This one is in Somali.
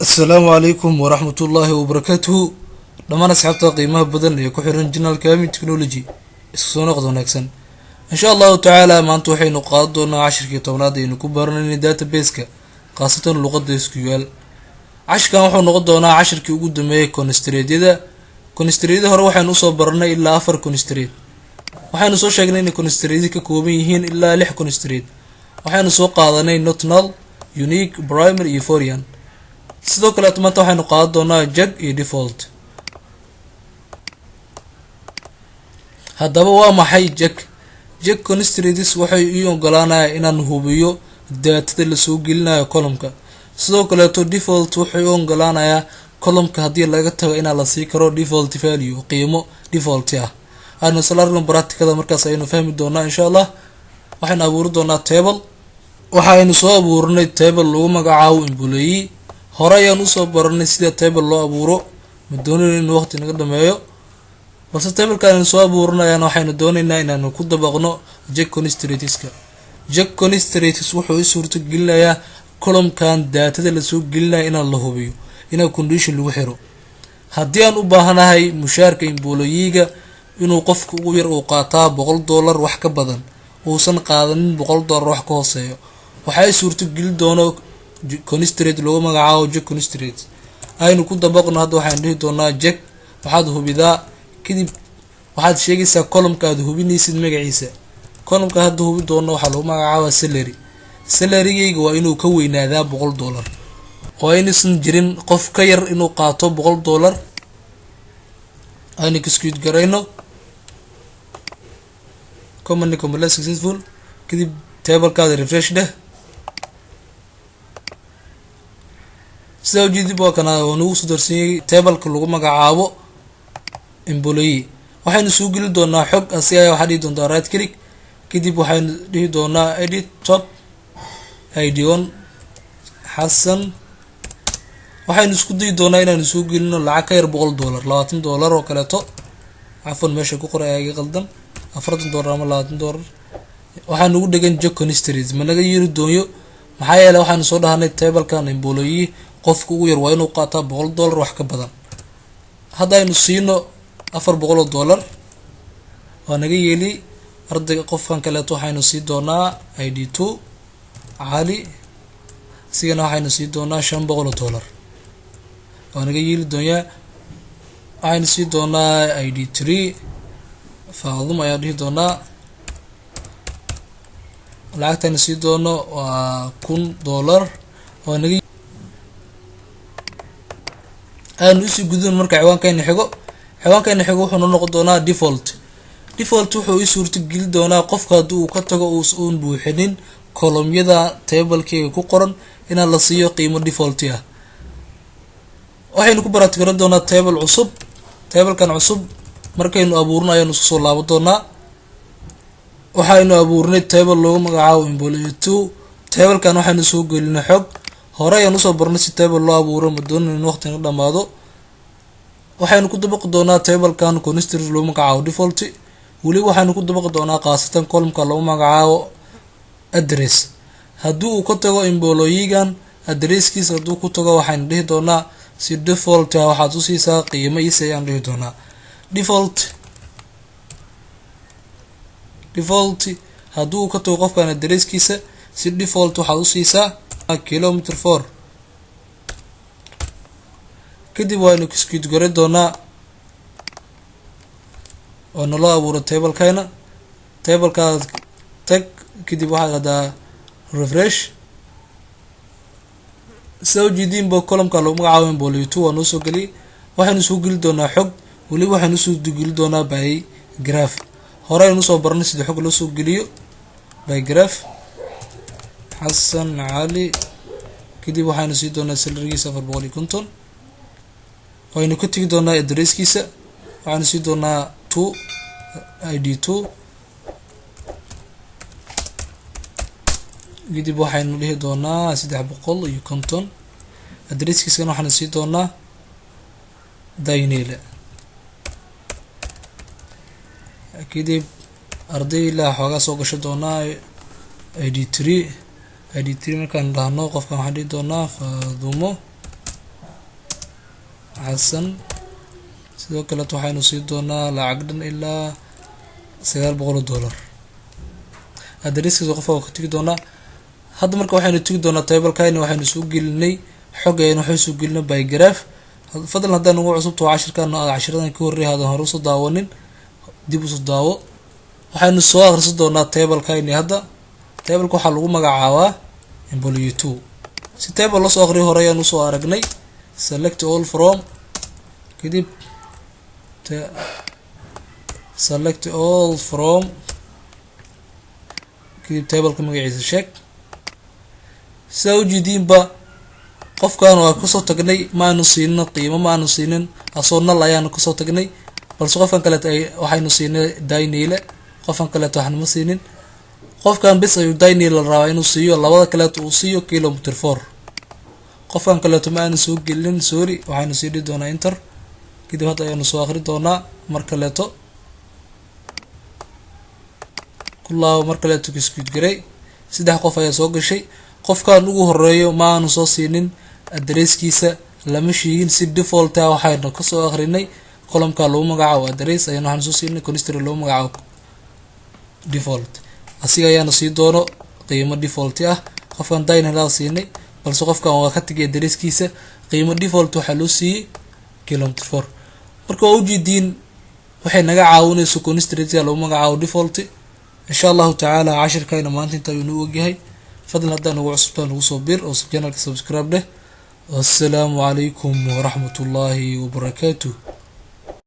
Asalaamu calaykum waraxmatullaahi wabarakaatuhu. Dhammaan asxaabta qiimaha badan ee ku xiran channelka Amin Technology, isku soo noqod wanaagsan. Insha Allahu tacaala, maanta waxaynu qaadan doonaa cashirkii 10aad aynu ku baranayna database-ka, khaasatan luqadda SQL. Cashirkan wuxuu noqon doonaa cashirkii ugu dambeeyay constraintyada. Constraintyada hore waxaynu usoo baranay ilaa afar constraint. Waxaynu soo sheegnay inay constraintyada ka kooban yihiin ilaa lix constraint. Waxaynu soo qaadanay not null, unique, primary iyo foreign. Sidoo kaleeto maanta waxaynu qaadan doonaa check iyo default. Haddaba waa maxay check? Check constraints waxay ii ogolaanaya inaan hubiyo datada lasoo gelinayo columnka. Sidoo kaleeto default wuxuu u ogolaanayaa columnka haddii laga tago inaa la sii karo default value, qiimo default ah. Aynu isla aragno practicada, markaas aynu fahmi doonaa insha Allah. Waxaynu abuuri doonaa table. Waxaynu soo abuurnay table lagu magacaabo employee. Hore ayaan usoo baranay sida table loo abuuro. Ma doonayno in waqti naga dhameeyo, balse tableka aynu soo abuurinayaan waxaynu doonaynaa inaanu ku dabaqno check constraintska. Check constraints wuxuu i suurto gelinayaa columnkan datada lasoo gelinaya inaan la hubiyo, inaan condition lagu xiro. Haddii aan u baahanahay mushaarka employeega inuu qofka ugu yar uu qaataa $100 wax ka badan, uusan qaadanin $100 wax ka hooseeyo, waxaa i suurto gelin doono constraint lagu magacaabo check constraint. Aynu ku dabaqno hadda. Waxaynu dhihi doonaa check, waxaad hubidaa, kadib waxaad sheegaysaa columnka aad hubinaysid magaciisa. Columnka hadda hubi doono waxaa lagu magacaabaa salary. Salarygeyga waa inuu ka weynaadaa $100, waa inaysan jirin qof ka yar inuu qaato $100. Aynu execute garayno. Command complete successful. Kadib tablekaada refresh dheh. Sidaa ujeedib, waa kana, waa nagu soo darsanyay tableka lagu magacaabo employee. Waxaynu soo geli doonaa xog asi aya. Waxaa dhihi doontaa right click, kadib waxaynu dhihi doonaa edit top, ID 1, Xasan. Waxaynu isku dayi doonaa inaanu soo gelino lacag ka yar $100, $20 oo kaleeto. Cafwan, meesha ku qoray ayaa iga qaldan, $40 ama $20. Waxaa nagu dhegan check constraints, ma naga yiri doonyo. Maxaa yeeley waxaanu soo dhahanay tablekan employee qofka ugu yar waa inuu qaataa $100 wax ka badan. Hadda aynu siino $400, waa naga yeeli ardayga. Qofkan kaleeto waxaynu sii doonaa ID 2, Cali. Isigana waxaynu sii doonaa $500, waa naga yeeli doonyaa. Waxaynu sii doonaa ID 3, Faadum ayaan dhihi doonaa. Lacagtaynu sii doono waa $1000, waa naga. Aanu usii gudubn marka ciwaankayna xigo. Ciwaankayna xigo wuxuu noo noqon doonaa default. Default wuxuu ii suurto geli doonaa qofka haddii uu ka tago uun buuxinin columnyada tablekeyga ku qoran, inaan la siiyo qiimo default ah. Waxaynu ku baraatikaran doonaa table cusub. Tablekan cusub markaynu abuurno ayaanu isku soo laaban doonaa. Waxaynu abuurnay table loogu magacaabo employee 2. Tablekan waxaynu soo gelinay xog. Hore ayaan usoo barnay si table loo abuuro. Ma doonin in waqtiga dhamaado. Waxaynu ku dabaqi doonaa tablekan constraint lagu magacaabo default. Weli waxaynu ku dabaqi doonaa khaasatan columnka lagu magacaabo address. Haddii uu ka tago employeegan addresskiisa, hadduu ku tago, waxaynu dhihi doonaa si default ah waxaad usiisaa qiimo is ayaan dhihi doonaa. Default haddii uu ka tago qofkan addresskiisa, si default waxaad usiisaa kilometer 4. Kadib waynu execute gari doonaa oo naloo abuuro tablekayna. Tablekaad tag, kadib waxaad hadaa refresh. Sida ujeediinba, columnka lagu magacaabo employee 2 waa noo soo geliyay. Waxaynu soo geli doonaa xog. Weliba waxaynu usoo geli doonaa by graph. Hore aynu usoo barnay sida xog loo soo geliyo by graph. Xasan Cali, kadib waxaynu sii doonaa salarygiisa 450. Waynu ka tegi doonaa addresskiisa. Waxaynu sii doonaa 2, ID 2. Kadib waxaynu dhihi doonaa 350. Addresskiisana waxaanu sii doonaa Daynele. Kadib arday ilaa xoogaa soo gasho doonaa ID 3. ID 3 markaan dhahno, qofkan waxaan dhihi doonaa Faadumo. Xasan. Sidoo kaleeto waxaynu sii doonaa lacag dhan ilaa $900. Addresskiisa qofka waa ka tegi doonaa. Hadda marka waxaynu tegi doonaa tablekayni. Waxaynu soo gelinay xog ayaynu waxay soo gelinay by graph. Fadlan, haddaan ugu cusubto cashirkan, aad cashiradan ka horreeyay hadan hore usoo daawanin, dib usoo daawo. Waxaynu soo akhrisan doonaa tablekayni. Hadda tableka waxaa lagu magacaabaa employee two. Si table lasoo aqriyo hore ayaan usoo aragnay. Select all from, kadib select all from, kadib tableka magaciisa sheeg. Sidaa ujeediinba, qofkan waa kasoo tagnay, ma aanu siinin qiimo, ma aanu siinin, asoo null ayaanu kasoo tagnay. Balse qofkan kaleeto ay waxaynu siinay Daniile, qofkan kaleeto waxnama siinin. Qofkan bis ayuu Daniel la rabaa inuu siiyo, labada kaleeto uu siiyo Kilometer 4. Qofkan kaleeto ma aanu soo gelin, sorry. Waxaynu sii dhihi doonaa enter. Kadib hadda ayaanu soo akri doonaa. Mar kaleeto ku laabo, mar kaleeto execute garay. Saddex qof ayaa soo gashay. Qofkan ugu horeeyo ma aanu soo siinin, addresskiisa lama sheegin. Si default ah waxaynu kasoo akrinay columnka lagu magacaabo address ayaan waxaanu soo siinay constraint lagu magacaabo default. Asiga ayaana sii doono qiimo default ah. Qofkan Dynalaa siinay, balse qofkan waa ka tegay addresskiisa. Qiimo default waxaa loo siiyey Kilometer 4. Marka waa ujeediin waxay naga caawinayso constraint lagu magacaabo default. Insha Allahu tacaala, cashirkayna maanta inta ayuu noo ogyahay. Fadlan, haddaa nagu cusubtaa, nagu soo bir oo channelka subscribe dheh. Wassalaamu calaykum waraxmat ullaahi wabarakaatuh.